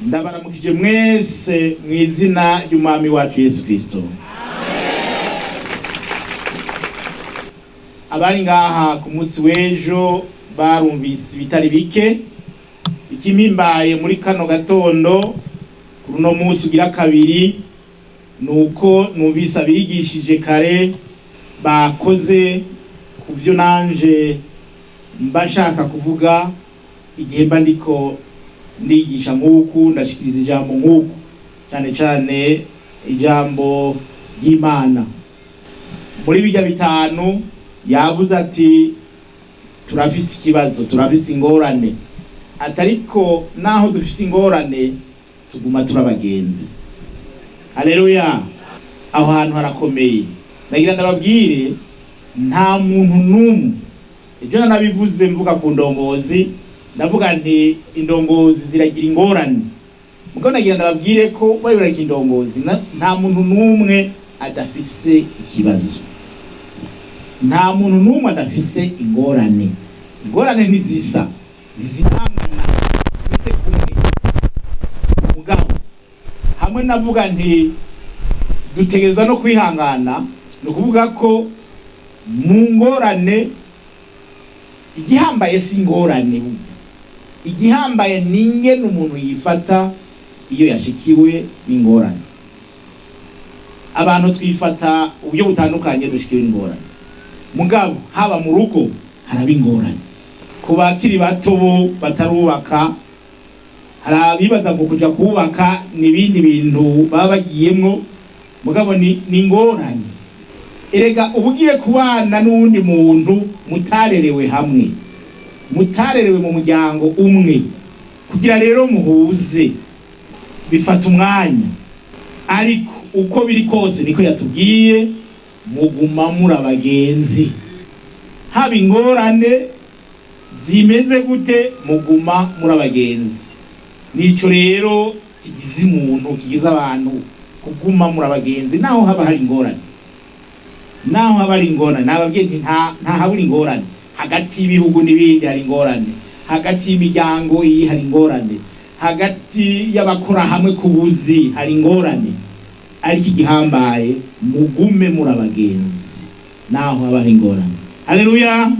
Ndabaramukije mwese mu izina ry'Umwami wacu Yesu Kristo. Abari ngaha ku munsi w'ejo barumvise ibitari bike. Ikimpimbaye muri kano gatondo kuri uno munsi ugira kabiri nuko numvise abigishije kare bakoze ku byo nanje mba nshaka kuvuga igihe mba ndiko ndigisha nk'uku, ndashikiriza ijambo nk'uku, cyane cyane ijambo ry'Imana. Muri bijya bitanu yavuze ati turafise ikibazo, turafise ingorane, atariko naho dufise ingorane tuguma turabagenzi. Haleluya! Aho hantu harakomeye. Nagira ndababwire, nta muntu n'umwe, ejo nanabivuze mvuga ku ndongozi, ndavuga nti indongozi ziragira ingorane. Mugabo nagira ndababwire ko bayoreka indongozi, nta muntu n'umwe adafise ikibazo, nta muntu n'umwe adafise ingorane. Ingorane ntizisa, ntizihangana, zimeze kumwe. Mugabo hamwe navuga nti dutegerezwa no kwihangana, ni ukuvuga ko mu ngorane igihambaye si ingorane burya, igihambaye ni ingene umuntu yifata iyo yashikiwe n'ingorane. Abantu twifata uburyo butandukanye dushikiwe n'ingorane. Mugabo haba mu rugo haraba ingorane. Ku bakiri bato bo batarubaka, hari abibaza ngo kuja kubaka n'ibindi bintu baba bagiyemwo, mugabo ni ingorane. Erega uba ugiye kubana n'uwundi muntu mutarerewe hamwe, mutarerewe mu muryango umwe, kugira rero muhuze bifata umwanya. Ariko uko biri kose niko yatubwiye, muguma muri abagenzi. Haba ingorane zimeze gute, muguma muri abagenzi. Nico rero kigize umuntu, kigize abantu kuguma muri abagenzi naho haba hari ingorane. Naho haba hari ingorane, nababwiye nti nta habura ingorane. Hagati y'ibihugu n'ibindi hari ingorane, hagati y'imiryango iyi hari ingorane, hagati y'abakora hamwe ku buzi hari ingorane. Ariko igihambaye, mugume muri abagenzi naho haba hari ingorane. Haleluya!